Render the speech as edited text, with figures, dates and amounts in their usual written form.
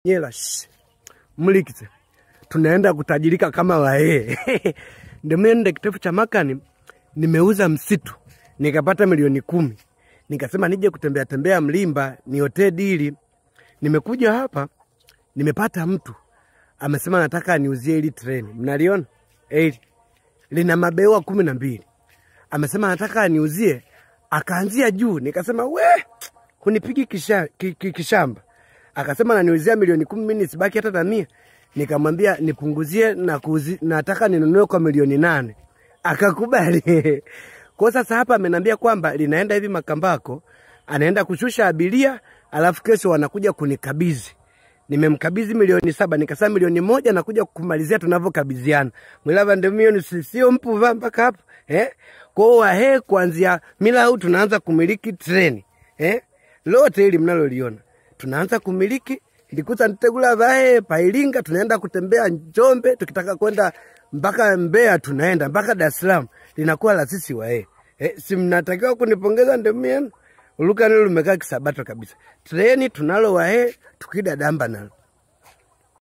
Nyela mlikite tunaenda kutajirika kama waee. Ndio mimi kitefu cha Makani nimeuza msitu nikapata milioni 10. Nikasema nije kutembea tembea Mlimba niotee dili. Nimekuja hapa nimepata mtu amesema nataka niuzie hili treni. Mnaliona? Hili lina mabehewa 12. Amesema nataka niuzie, akaanzia juu. Nikasema we, hunipigi kishamba. Akasema ananiuzia milioni 10, mimi nisibaki hata na 100. Nikamwambia nipunguzie na nataka ninunue kwa milioni 8. Akakubali. Kwa sasa hapa ameniambia kwamba linaenda hivi Makambako, anaenda kushusha abiria, alafu kesho wanakuja kunikabidhi. Nimemkabidhi milioni 7, nikasema milioni 1 nakuja kumalizia tunavyokabidhiana. Mwilava ndio milioni sio mpuva mpaka hapo. Kwa hiyo wahe kuanzia milau tunaanza kumiliki treni. Lote hili mnaloliona. Tunaanza kumiliki ndikuta ntegula vae Pailinga, tunaenda kutembea Njombe, tukitaka kwenda mpaka Mbeya tunaenda mpaka Dar es Salaam, linakuwa la sisi wae. Si mnatakiwa kunipongeza ndio mimi. Uluka nilo lumekaa kisabato kabisa. Treni tunalo wae tukida damba nalo.